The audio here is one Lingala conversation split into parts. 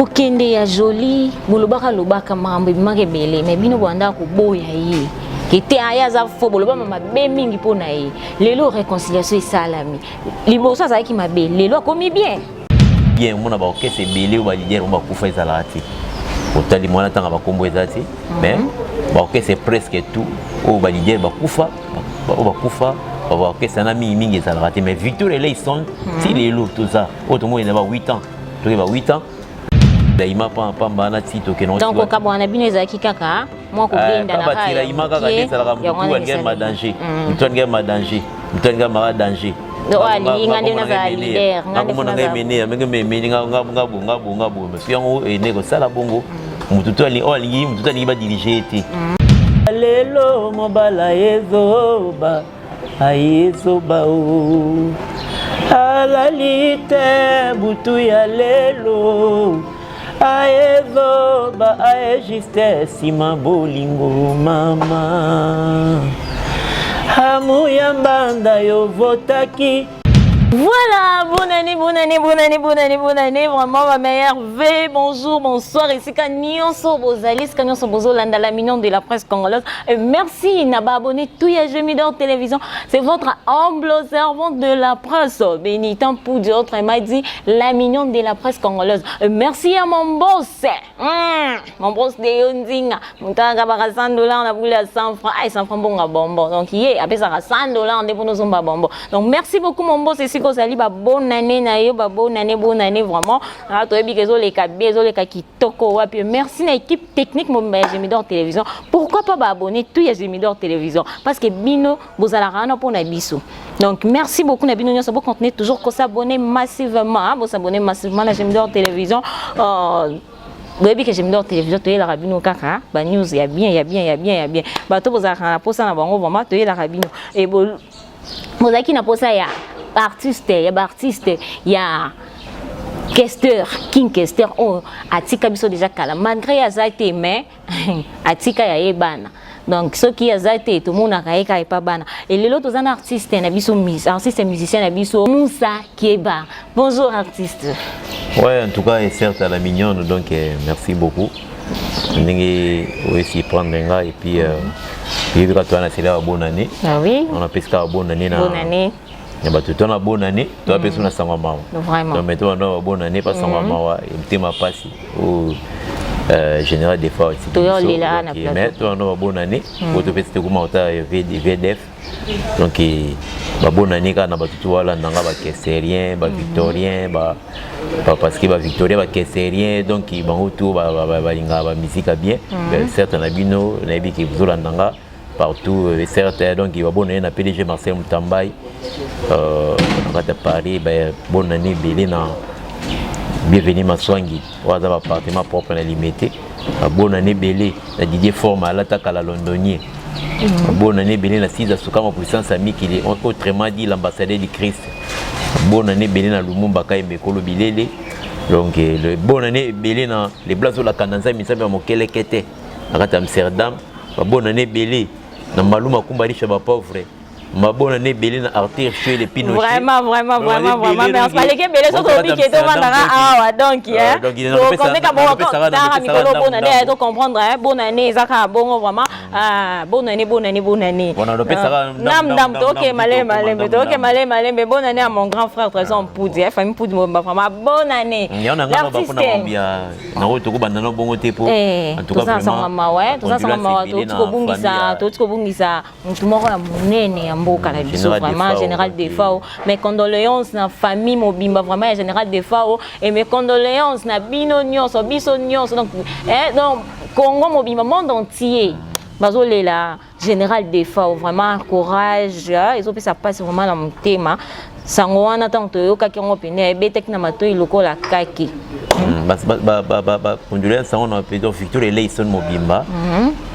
Kokende ya Jolie, bolobaka lobaka makambo ebimaka ebele, mais bino bwanda koboya ye. Ete aye aza faux, boloba mabe mingi mpo na ye. Lelo réconciliation esalami. Liboso azalaki mabe, lelo akomi bien. Bien, omona baorchestre ebele oyo baleader oyo bakufa ezalaka te. Otali mwana ntanga bakombo eza te, mais baorchestre presque tout oyo baleader bakufa, oyo bakufa baorchestre na mingimingi ezalaka te. Mais Victor Eleison, ti lelo toza oyo tomoni na ba 8 ans, toke ba 8 ans daima pamba na ti tokende. Donc okabwana na bino ezalaki kaka mwa kobenda na batiraima kaka nde ezalaka. Motu alingai ma danger, motu alingai ma danger, motu alingai maka danger. Alingi nde nazala leader. Ngakomona ngai mene ndenge memeni nga bo nga bo nga bo so yango ene kosala bongo. Motu to oyo alingi, motu to alingi badirige ye te. Lelo mobala ezoba, ayezoba o alali te butu ya lelo, ayezoba aye juste nsima bolingo. Mama amuya mbanda yo votaki. Voilà, bonne année, bonne année, bonne année, bonne année, bonne année. Vraiment, ma meilleure V. Bonjour, bonsoir. Esika nyonso bozali, esika nyonso bozolanda la mignonne de la presse congolaise. Et merci, na ba abonné tout ya Jemidor Télévision. C'est votre humble servante de la presse. Bénitant Poudi, autrement dit, la mignonne de la presse congolaise. Et merci à mon boss. Mon boss de Yondinga. Mutaka baka 100 dollars na bula 100 francs. Ay, 100 francs bonga bonbon. Donc, ye, appelle ça 100 $ nde pour nous bonbon. Donc, merci beaucoup mon boss. Ici, kozali ba bonne année na yo, ba bonne année, bonne année vraiment. Ah, toyebi ke ezoleka bien, ezoleka kitoko wapi. Merci na équipe technique mobimba ya Gemidor Télévision. Pourquoi pas baabonné tout ya Gemidor Télévision? Parce que bino bozalaka wana mpona biso. Donc merci beaucoup na bino nyonso. Bocontinue toujours kos'abonner massivement, bos'abonner massivement na Gemidor Télévision. Boyebi ke Gemidor Télévision toyelaka bino kaka banews ya bien, ya bien, ya bien, ya bien. Bato bozalaka na posa na bango, vraiment toyelaka bino. E bozalaki na posa ya artiste, ya baartiste ya Kester, King Kester oyo atika biso déjà kala. Malgré aza te, mais atika ya ye bana. Donc soki aza te, tomonaka ye kaka epa bana. Elelo toza na artiste na biso, artiste musicien na biso, Moussa Kieba. Bonjour artiste. Ouais, en tout cas, certes à la mignonne, donc merci beaucoup ndenge oyesi prendre nga. Et puis yebi kaka toza na sela ya bonne année. Ah oui. On apesi kaka bonne année na bonne année na bato to na bonne année, to apesi na sango mawa. Vraiment. Donc mais to bando ba bonne année pa sango mawa, motema pasi oyo général Defao. Toyolela na plateau. Mais to bando ba bonne année po topesi te kuma ota VDF. Donc babonne année kaka na bato to balanda nga, bakestérien, bavictorien, parce que bavictorien, bakestérien, donc bango to balingaka bamusike ya bien. Certes na bino nayebi ke bozolanda nga partout. Certes, donc babonne année na PDG Marcel Mutambai na kati ya Paris. Bonne année ebele na Bienvenu Maswangi oyo aza baappartement propre na Limete. Bonne année ebele na Didier Forme alataka la londonier. Bonne année ebele na Siza Sukama, puissance ya mikili, autrement dit l'ambassadeur du Christ. Bonne année ebele na Lumumba Kayembe Ekolo Bilele. Donc le bonne année ebele na le blazo lakanda Nzambe, Nzambe ya mokeleke te na kati ya Amsterdam. Babonne année ebele na Maluma Kumba, riche ya bapauvre. Mabonne année ebele na Arthur Chele Pinochet. Vraiment, vraiment, vraiment, vraiment merci. Baleki ebele. Soki obiki tovandaka awa, donc tokomeka bongo mikolo. Bonne année, to comprendre. Bonne année eza kaka bongo vraiment. Bonne année, bonne année, bonne année. Ndam ndam, toke malembe malembe, toke malembe malembe. Bonne année à mon grand frère Trésor Mpudi, famille Mpudi, vraiment bonne année. L'artiste nango tokobanda no bongo te po toza na sango mawa, toza sango mawa. Toti kobungisa motu moko ya monene ya mboka na biso, vraiment, général Defao. Mes condoléances na famille mobimba vraiment ya général Defao et mes condoléances na bino nyonso, biso nyonso. Donc donc Congo mobimba, monde entier bazolela général Defao. Vraiment courage. Ezopesa mpasi vraiment na motema. Sango wana, ntango toyokaki yango pene, ebetaki na matoi lokola kaki. Bacondoléance yango na président Victor Eleison mobimba,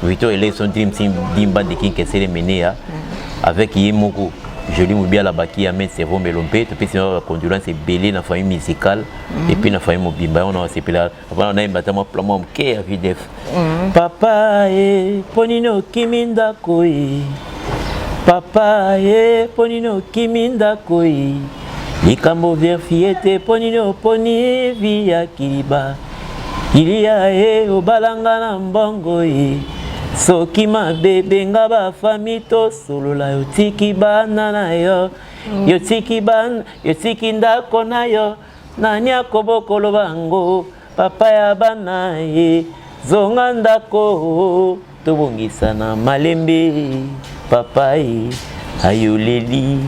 Victor Eleison Dream Team Dimba de Kinkesele Menea avec ye moko Joli Mobiala Baki ya Maître Cerveau Melo. Mpe topesi bacondoléance ebele na famille musicale et puis na famille mobimba. Yango na basepela wana nayemba ata mwa plan mwa moke ya VDF. Papa e, mpo nini okimi ndako e? Papa e, mpo nini okimi ndako e? Likambo vérifié te, mpo nini oponi vie ya kiliba? Ilia ye obalanga na mbongo ye soki mabe benga bafami tosolola yotiki bana na yo yotiki bana yotiki ndako na yo nani akobokolo bango papa ya bana ye zonga ndako tobongisa na malembe papa ye ayoleli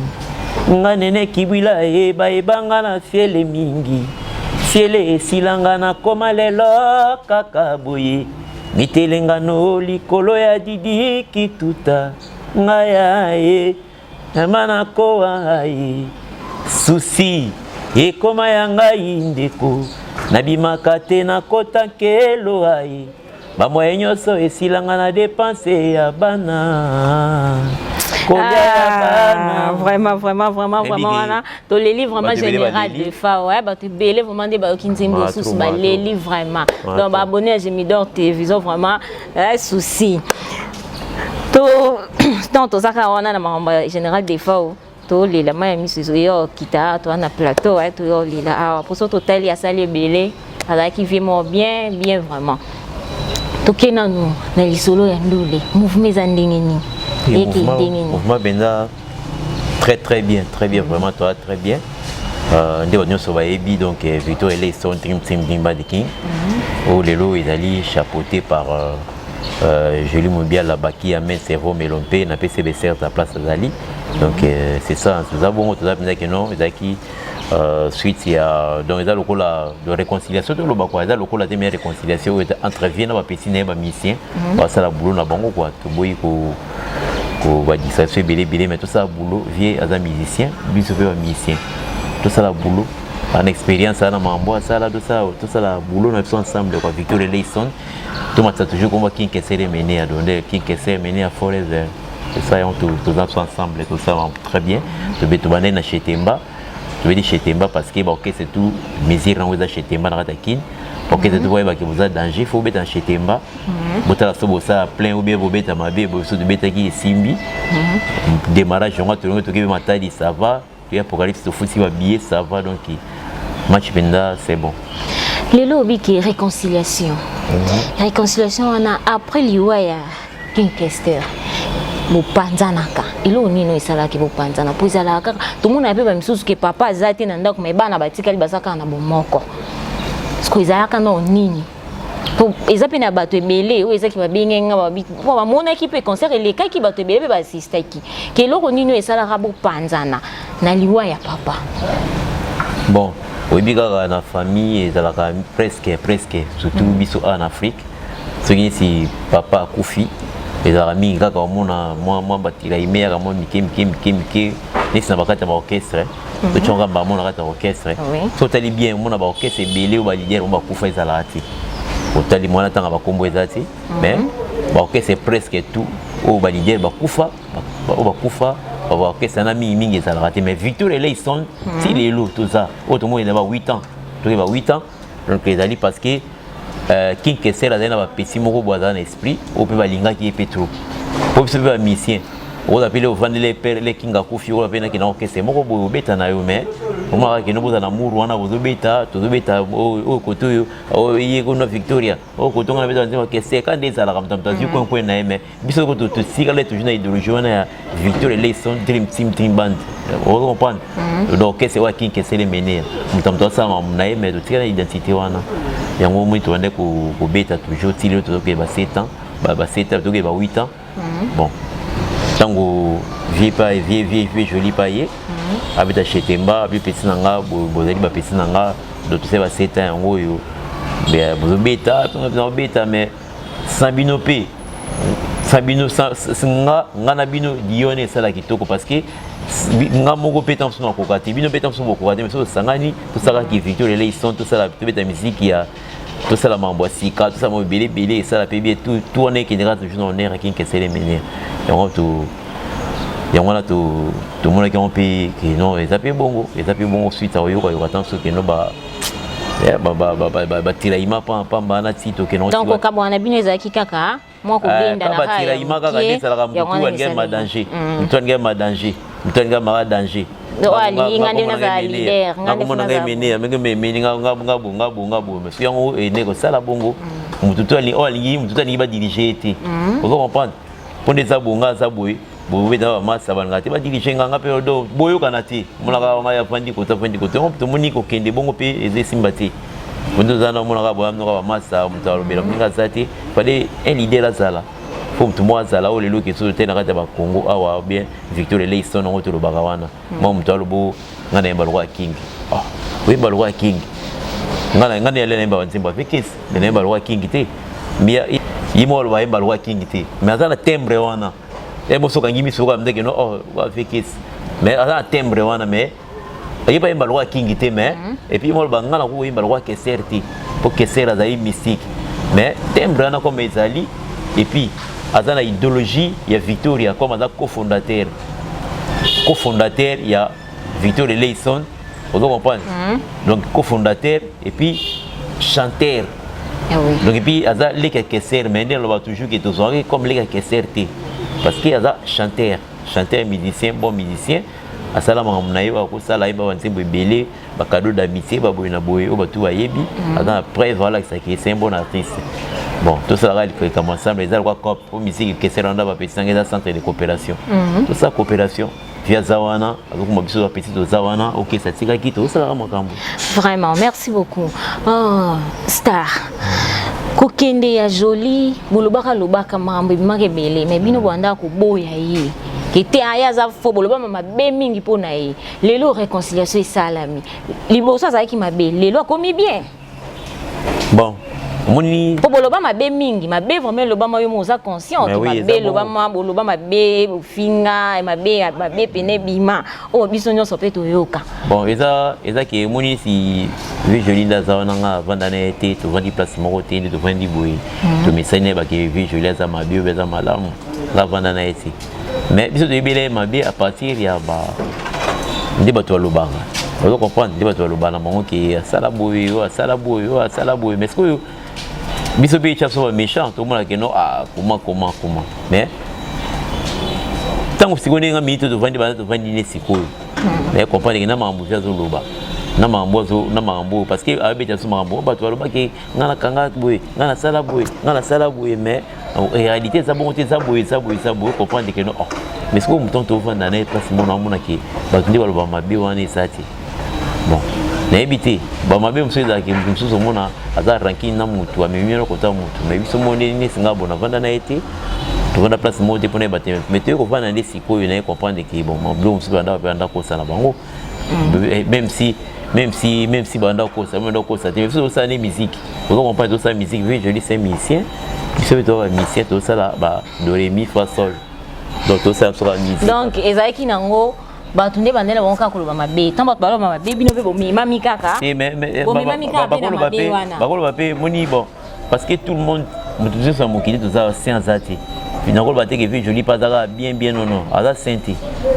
nga nene kibwila ye bayebanga na fiele mingi fiele esilanga nakoma lelo kaka boye mitelengano likolo ya didi kituta ngai ya ye Mama nakowa ngai susi ekoma ya ngai ndeko nabimaka te nakota nkelo ai bamoye nyonso esilanga na depense ya bana kolia ya Ah, bana. Vraiment, vraiment, vraiment, vraiment wana toleli vraiment. Bato ebele Général baleli. De fa, ouais, bato ebele vraiment nde bayoki nzembo Bato, mosusu bato. baleli vraiment. Bato. Donc baabonné ya Gemidor Télévision, vraiment souci to ntango toza kaka wana na makambo ya Général Defao, tolela mai ya miso ezoya okita. Toza na plateau, toya olela awa mposo totali asali ebele, azalaki vraiment bien bien vraiment. Toke nanu na lisolo ya ndule. Mouvement eza ndenge nini? Eke ndenge nini? Mouvement mpenza très très bien, très bien vraiment, toa très bien. Nde bato nyonso bayebi donc Victor Eleison Dream Team Dream Band King oyo lelo ezali chapeauté par Julie Mobiala Baki Amen Cerveau Melompe napesi beser ta place azali. Donc c'est ça, toza bongo, toza mpenza keno ezalaki suite ya, donc eza lokola de réconciliation, toloba quoi, eza lokola te mais réconciliation oyo entre vie na bapesi na ye bamusicien basala boulot na bango quoi. Toboyi ko badistraction ebele ebele, mais tosala boulot. Vie aza musicien, biso mpe bamusicien tosala boulot en expérience ana mambo asala, tosala boulot na biso ensemble quoi. Victor Eleison tomatisa toujours komba King Kester Emeneya donde King Kester Emeneya forever, c'est ça. Yango toza biso ensemble, tosala très bien. Tobe tobandai na Chetemba, tobendi Chetemba parce que baorchestre tout mesure yango eza Chetemba na kati ya Kine. Orchestre tout boyebaki boza danger, faut bobeta na Chetemba, botala so bosala plein ou bien bobeta mabe. Biso tobetaki esimbi démarrage yango, tolongi, tokebi Matadi, ça va, toye Apocalypse, tofuti babillet, ça va. Donc match mpenza c'est bon. Lelo obiki réconciliation, réconciliation wana après liwa ya King Kester, bopanzanaka. Eloko nini oyo esalaki bopanzana? Mpo ezalaka kaka tomona mpe bamisusu ke papa aza te na ndako, me bana batikali baza kaka na bomoko. Siko ezalaka nao nini? Po eza mpe na bato ebele oyo ezaki babenge nga babi po bamonaki mpe concert elekaki, bato ebele mpe baasistaki. Ke eloko nini oyo esalaka bopanzana na liwa ya papa? Bon, oyebi kaka na famille ezalaka presque presque, surtout biso awa na Afrique, soki neti papa akufi, ezalaka mingi kaka omona mwa batiraime yaka mwa mike mike mike mike neti na bakati ya baorchestre. Totyonga bango na kati ya orchestre. So otali bien, omona baorchestre ebele oyo baleader oyo bakufa ezalaka te. Otali mwana ntanga bakombo eza te, mais baorchestre presque tout oyo baleader bakufa, oyo bakufa, baorchestre wana mingimingi ezalaka te. Mais Victor Eleison ti lelo toza oyo tomoni eza ba 8 ans, toki ba 8 ans. Donc ezali parce que King Kester azali na bapesi moko boye, azala na esprit oyo mpe balingaki ye mpe trop. Po biso mpe bamusicien okoza mpe le ovandeli pere le King akufi, okoza mpe nakenda orchestre moko boye obeta na yo, mais omaka kende bozala na muru wana, bozobeta, tozobeta oyo kote oyo ye kuna Victoria oyo kote ngo na beta nzembo Kester ka nde ezalaka moto moto azwi coin coin na ye. Mais biso totikala toujours na idéologie wana ya Victor Eleison Dream Team Dream Band, ozo comprendre? Donc orchestre oyo King Kester Emeneya, moto moto asala makambo na ye, mais totikala na identité wana. Yango moi tobande kobeta toujours ti lelo tozokende ba 7 ans, ba 7 ans, tokende ba 8 ans. Bon, ntango vie pa vie vie vie joli pa ye abeta Chetemba, abi pesi na nga, bozali bapesi na nga, donc tosali ba 7 ans yango oyo bozobeta, beta mais sans bino mpe, sans bino, nga nga na bino lione esala kitoko parce que nga moko mpe ntango mosusu nakoka te, bino mpe ntango mosusu bokoka te, mais soki tosangani tosalaki Victor Eleison, tosala, tobeta misiki ya tosala makambo ya sika, tosala makambo ebele ebele, esala mpe bien. Tout wana ekende kaka toujours na honneur ya King Kester Emeneya. Yango to yango wana tomonaki yango mpe ke non, eza mpe bongo, eza mpe bongo. Suite akoyokayoka ntango soki keno batiraima pamba na ti tokende. Donc kokabwana na bino ezalaki kaka mwa kobenda na batiraima kaka nde ezalaka. Motu alingai ma danger, motu alingai ma danger, motu alingai maka danger. Oyo alingi nga nde nazala leader. Ngakomona ngai mene amenge memeni nga bo nga bo, mais soki yango ene kosala bongo, motu to oyo alingi, motu to alingi badirige ye te. Ozo comprendre? Mpo nde eza bonga, aza boye, bobeta bamasa balingaka te badirige nga, nga mpe do boyokana te. Omonaka ngai afandi kote, afandi kote, yango tomoni kokende bongo mpe eza esimba te. Moto oza na omonaka boya mnoka bamasa, moto alobela moninga aza te. Fallait un leader azala, fo motu moko azala oyo lelo kesoso te na kati ya Bakongo awa bien. Victor Eleison yango tolobaka wana, mwa moto alobo ngai nayemba lokola King. Oyemba lokola King, ngai nayale nayemba banzembo avekesi, mais nayemba lokola King te. Ye moko aloba ayemba lokola King te, mais aza na timbre wana. Ye moso okangi miso okoka ndeke no, oh, avekesi, mais aza na timbre wana, mais ayeba yemba lokola King te. Mais et puis mo aloba ngai nakoki koyemba lokola Keser te, mpo Keser azali mystique, mais timbre wana comme ezali, et puis aza na idéologie ya Victoria, comme aza cofondateur ya Victor Eleison. Ozo comprendre? Donc cofondateur et puis chanteur. Ah oui. Donc et puis aza leki ya Keser, mais nde aloba toujours ke tozwaki comme leki ya Keser te, parce que aza chanteur, chanteur musicien, bon musicien. Asala makambo na ye, akosala ye banzembo ebele, bacadeau d'amitié, baboye na boye oyo bato bayebi. Aza na preuve alakisaki c'est un bon artiste. Bon, tosalaka likambo ensemble, eza lokwa cop po musique. Keser wana bapetisanga eza centre de coopération. Tosala coopération, vi aza wana, azokoma biso bapeti, toza wana, okesa atikaki, tozosalaka makambo. Vraiment, merci beaucoup. Oh, star, kokende ya Joli, bolobaka lobaka makambo ebimaka ebele, mais bino bwanda koboya ye kete aye aza fo, bolobama mabe mingi mpo na ye. Lelo réconciliation esalami. Liboso azalaki mabe, lelo akomi bien? Bon, omoni, mpo boloba mabe mingi, mabe vraiment elobama, yo mo oza conscient. Mais oui, mabe eza elobama, boloba mabe, bofinga mabe, mabe pene ebima oyo biso nyonso mpe toyoka. Bon, eza ke omoni, si vi Joli nde aza wana, nga avanda na ye te, tovandi place moko te. Nde tovandi boye, tomesani na ye, bake vi Joli aza mabe oyo aza malamu, nga avanda na ye te. Mais biso toyebela ye mabe à partir ya ba nde bato balobaka. Ozo comprendre? Nde bato balobaka na bango ke asala boye, oyo asala boye, oyo asala boye. Mais sikoyo biso mpe etya biso baméchant, tomona ke no, ah, koma koma koma. Mais ntango sikoyo ndenge nga mingi to tovandi, bana tovandi nde sikoyo naye comprendre ke na makambo vi azoloba, na makambo azo, na makambo oyo, parce que ayebeta biso makambo oyo bato balobaki, nga nakanga boye, nga nasala boye, nga nasala boye, mais en réalité eza bongo te, eza boye, eza boye, eza boye. Comprendre ke no, oh, mais sikoyo moto tovanda na ye place mona, amonaki bato nde baloba mabe wana eza te. Bon, nayebi te, bamabe mosusu ezalaki, moto mosusu omona aza rancune na motu, amemi yo kota motu. Mais biso mo nde nesi nga bo navanda na ye te, tovanda place moko te mpona yeba te. Mais toye kovanda nde sikoyo naye comprendre ke bon, mabiloko mosusu banda mpe banda kosala bango, même si banda kosa, banda kosa te. Mais biso tosala nde musique, ozo comprendre? Tosala musique. Vu Joli c'est musicien, biso mpe toza bamusicien, tosala ba do ré mi fa sol, donc tosala biso ba musique. Donc ezalaki nango bato nde bandela bango kaka koloba mabe. Ntango bato baloba mabe, bino mpe bomemami kaka. Eh, mais Bomemami kaka mpe na mabe wana. Bakoloba mpe moni, bon, parce que tout le monde, moto nyonso ya mokili toza saint aza te. Nakoloba te ke vi Joli mpe azaka bien bien, non non, aza saint te,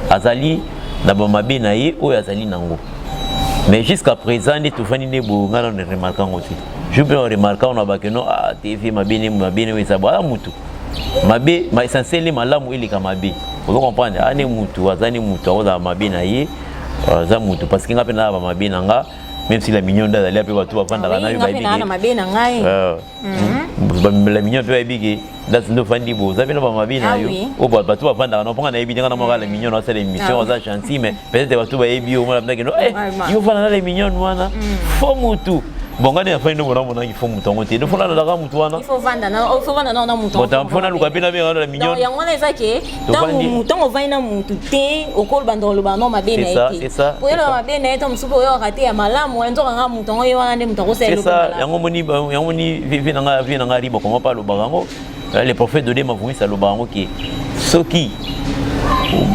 azali na bamabe na ye oyo azali nango. Mais jusqu'à présent nde tovandi nde boye, ngai nano remarque yango te. Jour mpe remarque yango na bakeno, ah te, mabe ne, mabe ne eza bo, aza mutu mabe ma essentiel nde malamu eleka mabe. Ozo comprendre? Ane mutu aza ne mutu akozala mabe na ye, aza mutu, parce que nga mpe naa bamabe na nga, même si la mignon nde azali mpe bato bavandaka na yo. Nga mpe naa na mabe na ngai. La mignon mpe bayebi ke ndasi nde ofandi bo, oza mpe na bamabe na yo oyo bato bavandaka na mponga. Nayebi te, nga na moko la mignon asala émission, aza gentil, mais peut-être bato bayebi yo, omona mpenza keno yo ofanda na la mignon wana fo mutu. Bon, nga nde nafandi nde mona monaki fo mutu yango te, nde fo nalandaka mutu wana. Il faut vanda na, il faut vanda na mutu. Bon, fo naluka mpe nabenga la mignon. Yango wana eza ke ntango ovandi na mutu te, okoloba ndo oloba no mabe na ye te, po yoloba mabe na ye to mosusu oyokaka te ya malamu. Nzoka nga mutu yango ye wana nde mutu akosala eloko. Yango moni, yango moni vie na nga riba koma mpe alobaka yango, le prophète Dode Mavumisi alobaka yango ke soki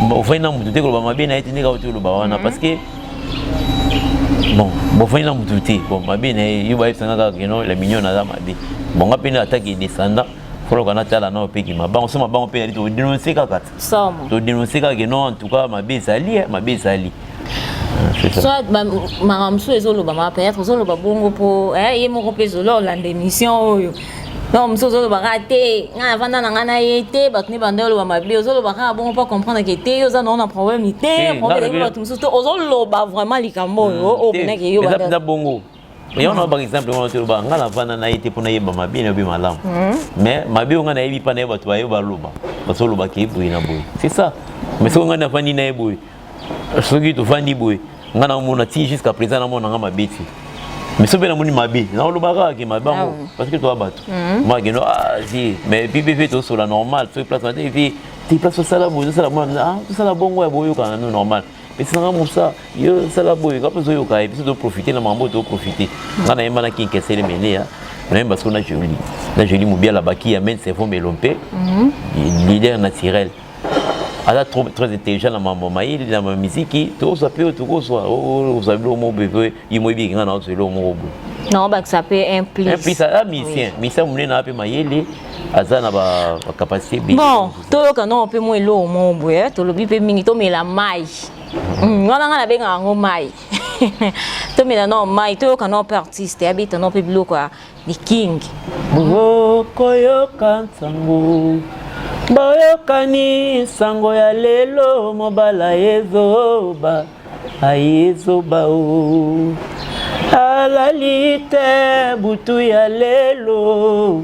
ofandi na mutu te, koloba mabe na ye te ndenge auti oloba wana, parce que bon, bofandi na mutu te, bon, mabe na ye yo bayebisanga kaka keno la mignon aza mabe. Bon, nga mpe atake descendant, foloka natala nao mpe mabango so mabango mpe yali todénonce kaka, todénonce kaka keno en tout cas mabe ezali, mabe ezali. Soit makambo mosusu ezolobama, peut-être ozoloba bongo mpo ye moko mpe ezolo olanda émission oyo. Non, mosusu ozoloba kaka te, ngai navanda na ngai na ye te, bato nde banda oloba mabe. Ozoloba kaka bongo mpo comprendre ke te, yo oza nango na problème te, problème ezali bato mosusu te. Ozoloba vraiment likambo oyo oyo mpenake yo. Eza mpenza bongo. Yango na par exemple wana toloba, ngai navanda na ye te mpo nayeba mabe na yobe malamu, mais mabe oyo ngai nayebi mpa na ye, bato baye baloba, bazolobaka ye boye na boye, c'est ça. Mais soki ngai navandi na ye boye, soki tovandi boye, ngai namona ti jusqu'à présent namona nga mabe ti. Mais soki mpe namoni mabe, naoloba kaka ke mabe yango, parce que toa bato makeno. Ah si, mais puis mpe tosola normal, soki place te, puis ti place osala boye, tosala mwana, ah tosala bongo ya boyokana no normal. Pesanga mosa, yo sala boye, ka mpe ozoyoka ye. Biso toprofite na mambo, toprofite. Nga nayemba na Kinkesele Menea, nayemba siko na Joli, na Joli Mobiala Baki ya Men Cerveau Melompe, leader naturel, aza trop très intelligent na mambo mayele na miziki. Tokozwa mpe oyo tokozwa, ozwa biloko moko boye, mpe ye mo ebiki nga na ozwa eloko moko boye. Non, bakisa mpe un plus. Un plus, aza musicien, musicien monene, aza mpe mayele, aza na bacapacité. Bon, toyoka nao mpe mwa eloko moko boye. Tolobi mpe mingi, tomela mai wana, nga nabengaka yango mai. Tomela nao mai, toyoka nao mpe artiste abeta nao mpe biloko ya liking. Bokoyoka nsango, boyokani nsango ya lelo. Mobala ezoba, ayezoba o alali te butu ya lelo,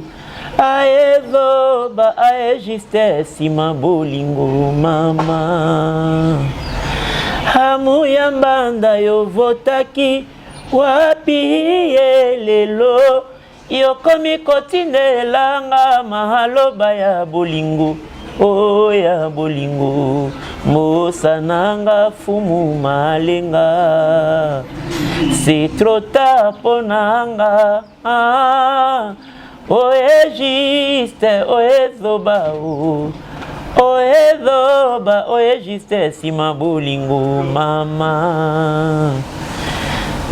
ayezoba aye juste nsima bolingo. Mama amu ya mbanda, yo votaki wapi ye lelo? Yokomi kotindelanga mahaloba ya bolingo, o ya bolingo. Mosananga fumu malenga, c'est trop tard mpo nanga. Ah, oye juste, oye zoba o, oye zoba, oye juste nsima bolingo. Mama,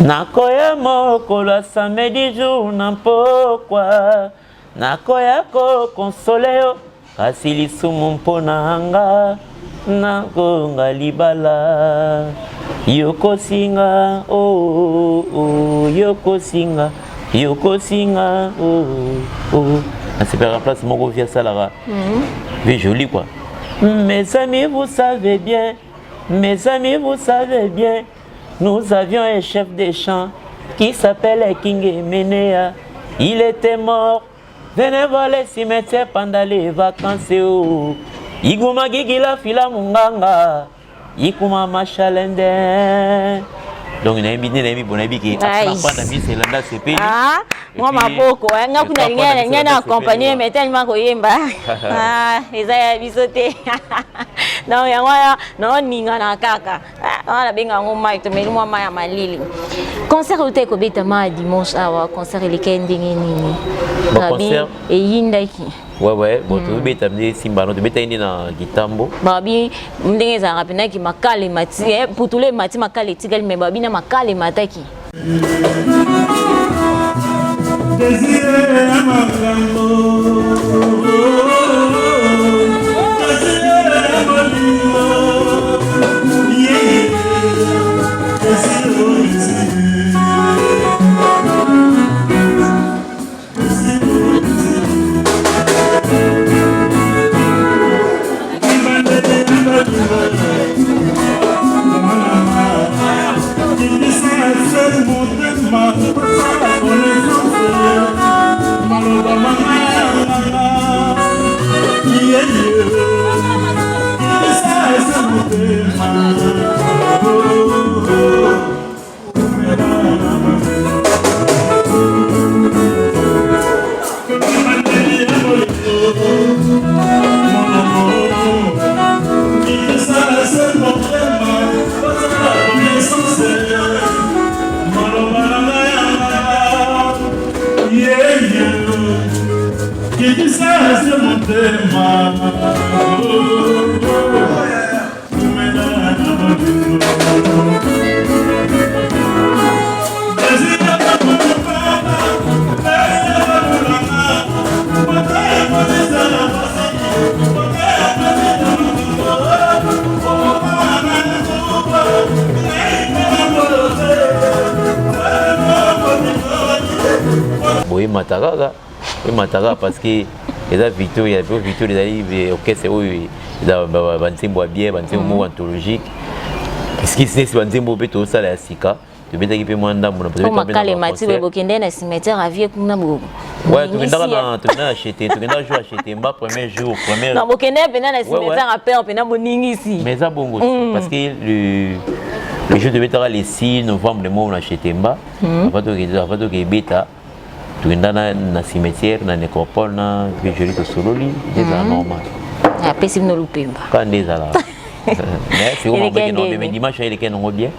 nakoya mokolo ya samedi jour na mpokwa, nakoya koconsoler yo, kasi lisumu mpo na nga nakonga libala. Yokosinga oh, oh, yokosinga, yokosinga oh, oh. Nasepelaka place moko vi asalaka vie jolie quoi. Mes amis, vous savez bien, mes amis, vous savez bien, nous avions un chef de chant qui s'appelait King Menea. Il était mort. Venez voir les cimetières pendant les vacances. Oh. Iguma gigila fila munganga. Ikuma machalende. Donc nayebi nde, nayebi bo, nayebi ke apanda misi elanda sepeli. Ah, mwa maboko nga kuna lingi na accompagne, mais tellement koyemba eza ya biso te. Donc yango wana naoningana kaka wana, nabenga yango mai. Tomeli mwa mai ya malili. Concert oyo te ekobetama dimanche awa, concert elekei ndenge nini? Babi eyindaki. Ouais, bon, tobeta nde esimba, tobetaki nde na Kitambo. Babi ndenge ezalaka mpendaki, makala emati, putulu emati, makala etikali, mais babi na makala emataki. Désiré ya makambo, Désiré ya bolingo, Désiré, Désiré. Motema maloba manga yanganga yeye ese motema. Kitisa motema. Boyemata kaka. Emataka parce que eza Victoria, mpe Victoria ezali orchestre oyo eza banzembo ya bien, banzembo moko anthologique. Esikisi banzembo mpe tozosala ya sika, tobetaki mpe mwa ndambo na makala emati boye, bokende na cimetière avie kuna. Ouais, tokendaka na, tokendaka na chete, tokendaka jour ya Chetemba, premier jour, premier. Non, bokende mpena na cimetière à père mpena boningisi. Mais eza bongo, parce que le jour tobetaka, le 6 novembre mo na Chetemba, avant tokebeta, tokenda na cimetière, na nécropole, na vieux tosololi, nde ezala normal. Apesi bino lupemba. Kaka nde ezala. Mais c'est mais dimanche il est nango bien,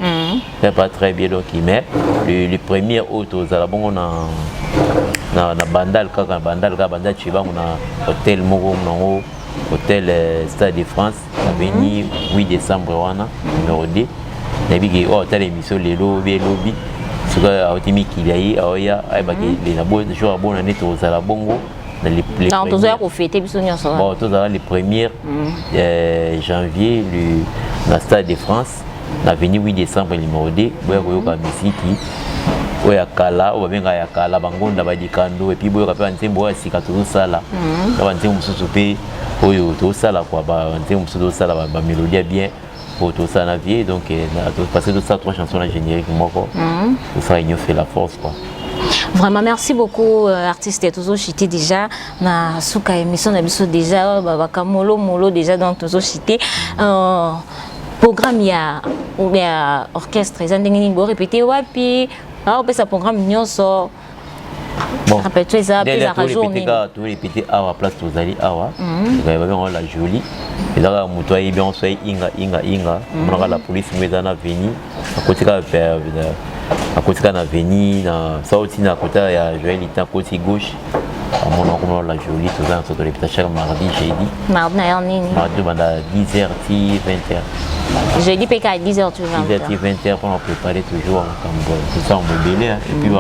c'est pas très bien. Donc mais le premier oyo tozala bongo na Bandal, kaka na Bandal, kaka Bandal Cibango, na hôtel moko nango, hôtel Stade de France, avenue 8 décembre wana, numéro 2. Nayebi ke oyo otala émission lelo obi elobi, soki auti mikili, aye aoya, ayebaki na jour abona nde tozala bongo. Na tozoya kofêter biso nyonso. Bon, tozala le premier janvier na Stade de France, na avenue 8 décembre, numéro 2. Boya koyoka misiki oyo ya kala, oyo babengaka ya kala, bangonda badikando, et puis boyoka mpe banzembo oyo ya sika tozosala, na banzembo mosusu mpe oyo tozosala kua, banzembo mosusu tozosala, bamélodie ya bien oyo tozosala na vie. Donc parce que tosala trois chansons na générique moko, tosala Union fait la force, quoi. Vraiment, merci beaucoup, artiste. Tozochite déjà na suka émission na biso déjà, bakamolo molo déjà. Donc tozochite, programme ya orchestre eza ndenge nini? Borépété wapi? Aopesa programme nyonso. Bon, répétition eza mpe ezalaka jour nini? Torépété awa, place tozali awa, babengango La Jolie. Eza kaka moto ayebi yango, so aye Inga, Inga, Inga, omonaka la police mo eza na avenue, akoti kaka, akoti kaka na avenue na sauti na kota ya Joël Litan, akoti gauche, amona komona La Jolie. Toza na so, torépéta chaque mardi, jeudi. Mardi na heure nini? Mardi banda 10 h ti 20 h. Jeudi mpe kaka 10 h ti 20? 10 h ti 20 h, mpona préparer toujours makambo tosango ebele. Et puis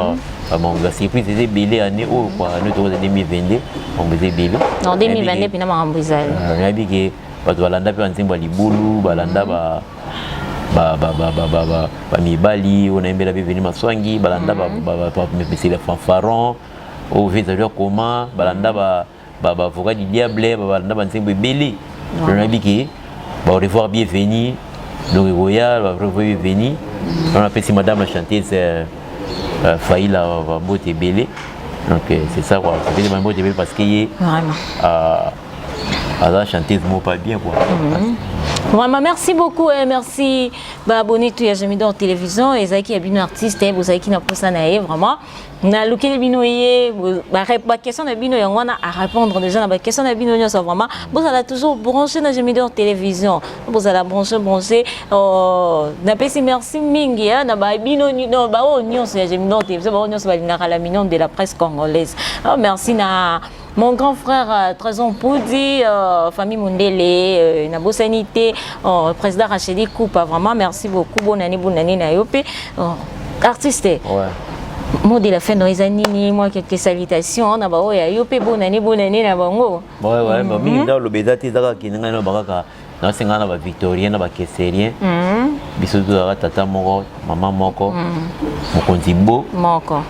basurprise eza ebele année oyo, quoi. Année tokoza 2022, makambo eza ebele. Non, 2022 mpena makambo ezali. Nayebi ke bato balanda mpe banzembo ya libulu, balanda bamibali oyo nayembela mpe veni maswangi, balanda bamesele fanfaron oyo ve ezali akoma, balanda baavocat du diable, balanda banzembo ebele. Nayebi ke ba au revoir bienvenue, donc ekoya ba au revoir bienvenue. Wana apesi madame la chanteuse Faïla bambote ebele. Donc c'est ça, quoi. C'était bambote ebele parce que ye aza chanteuse moko pas bien, quoi. Vraiment, merci beaucoup et merci baabonné tout ya Jamidor Télévision. Ezalaki ya bino artiste, bozalaki na posa na ye. Vraiment, nalukeli bino ye baquestion na bino, yango wana à répondre déjà na baquestion na bino nyonso. Vraiment, bozala toujours branché na Jamidor Télévision, bozala branché, branché. Napesi merci mingi na babino baoyo nyonso ya Jamidor Télévision, baoyo nyonso balingaka la mignon de la presse congolaise. Merci na mon grand frère Trésor Poudi, famille Mundele, nabosani te président Rachidi Koupa. Vraiment, merci beaucoup. Bonne année, bonne année na yo pe. Artiste. Ouais. Mot de la fin no eza nini? Moi, quelques salutations na ba oya yo pe, bonne année, bonne année na bango. Ouais, mais mingi nda loba eza te, eza kaka kende ngai na bakaka nasenga na bavictorien, na bakesérien. Biso tozalaka tata moko, mama moko, mokonzi bo moko.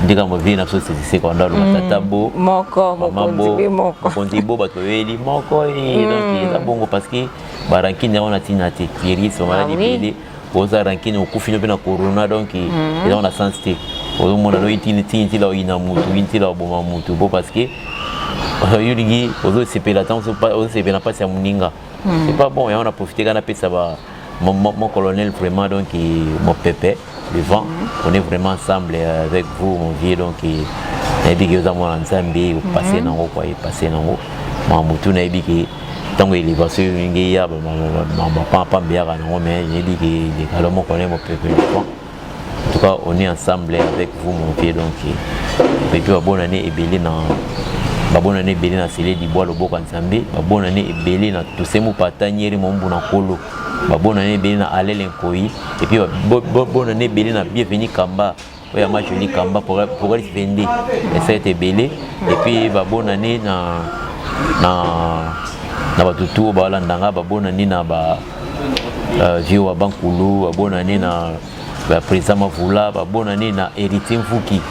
Nde kaka movie na biso sesiseko ndo aloba tata bo moko, mama mokonzi bo be moko, mokonzi bo, bato bayeli moko. Donc eza bongo parce que barankine yango na ntina te, virus, bamaladi ebele. Oza rancune, okufi no mpe na corona. Donc eza na sens te. Ozomona no ntila oyina mutu, ntila oboma mutu bo, parce que yo olingi ozosepela ntango ozosepela mpasi ya moninga, c'est pas bon. Yango na profite kaka napesa ba mon colonel, vraiment, donc mon pépé le vent, on est vraiment ensemble avec vous, mon vieux. Donc nayebi ke oza mwana Nzambe, opasse nango, quoi, epasse nango makambo tu. Nayebi ke ntango élévation elingi eya, bapambe eyaka nango, mais nayebi ke elekalo. Mon colonel, mon pépé le vent, en tout cas, on est ensemble avec vous, mon vieux. Donc et puis babonne année ebele na babonne année ebele na Sele Dibwa, loboko ya Nzambe. Babonne année ebele na Tosemu Patanieri Mombu na Nkolo. Babonne année ebele na Alele Nkoi. Et puis bonne année ebele na Bienvenu Kamba oyo ya Majoli Kamba pour 22 esa ete ebele. Et puis babonne année na bato tu oyo baolandanga. Babonne année na ba vieux wa Bankulu. Babonne année na Baprésident Mavula, babonane na Héritier Mvuki.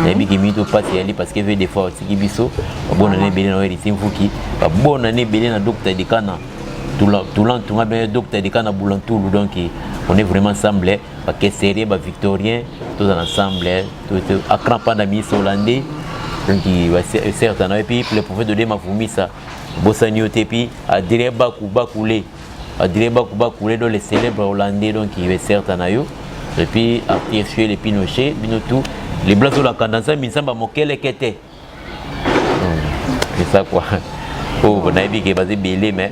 Nayebi ke mingi to mpasi yali parce que ve des fois otiki biso. Babonane ebele na Héritier Mvuki, babonane ebele na Docteur Dikana Tulantunga, bien Docteur Dikana Bulantulu. Donc on est vraiment ensemble, bakesérien, bavictorien, tozala ensemble. Akran Panda, ministre hollandais, donc certes na. Et puis le prophète de Mavumisa, bosani yo te. Puis Adrien Baku Bakule, Adrien Baku Bakule, donc le célèbre hollandais, donc certes na yo. Et puis Arthur Chuel et Pinochet, bino tout les blancs olakanda Nzambe, Nzambe amokeleke te. C'est ça quoi. Oh, nayebi ke baza ebele, mais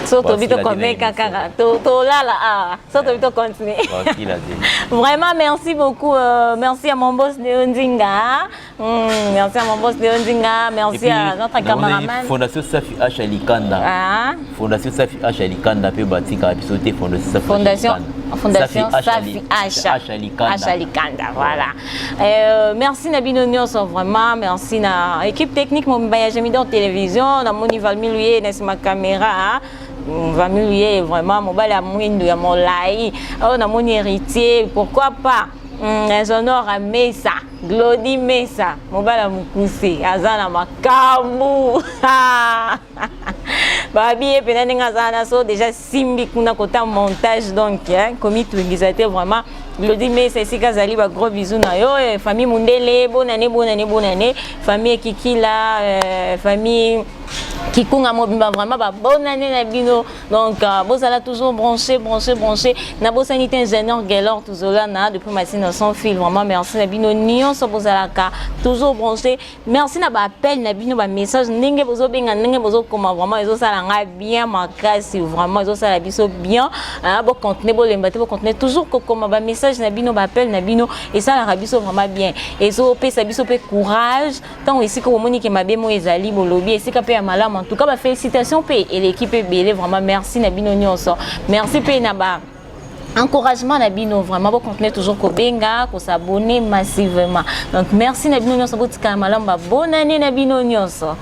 So tobi tokomeka kaka tolala awa, so tobi tocontinue. Vraiment merci beaucoup, merci à mon boss Léo Nzinga. Merci à mon boss Léo Nzinga, merci puis, à notre cameraman. Fondation Safi H Alikanda. Ah. Fondation Safi H Alikanda mpe batikaka biso te, Fondation Safi. Fondation Safi H H H Alikanda, voilà. Merci na bino nyonso, vraiment merci na équipe technique mobimba ya Gemidor Télévision. Namoni Valmi Luye na nsima caméra, Valmi Luye vraiment mobali ya mwindu ya molai oyo. Namoni Héritier, pourquoi pas Honor Mesa, Glodi Mesa, mobali ya mokuse aza na makambo babi ye mpena ndenge aza na so déjà simbi kuna kota montage. Donc komitungisa te vraiment. Glodi Mesa, esika azali, ba gros bisous na yo. Famille Mundele, bonane, bonane, bonane. Famille Ekikila, famille Kikunga mobimba, vraiment babonane na bino. Donc bozala toujours branché, branché, branché. Nabosani te ingénieur Gelor Tuzolana depuis Masina sans fil. Vraiment merci na bino nyonso bozalaka toujours branché. Merci na baappel na bino, bamessage, ndenge bozobenga, ndenge bozokoma, vraiment ezosala ngai bien makasi, vraiment ezosala biso bien. Bocontinue, bolemba te, bocontinue toujours kokoma bamessage na bino, baappel na bino, esalaka biso vraiment bien, ezopesa biso mpe courage. Ntango esika bomoni ke mabe mo ezali, bolobi, esika mpe ya malamu, en tout cas bafélicitation mpe eleki mpe ebele. Vraiment merci na bino nyonso, merci mpe na ba encouragement na bino. Vraiment bocontinue toujours kobenga, kos'abonner massivement. Donc merci na bino nyonso, botikala malamu, babonane na bino nyonso.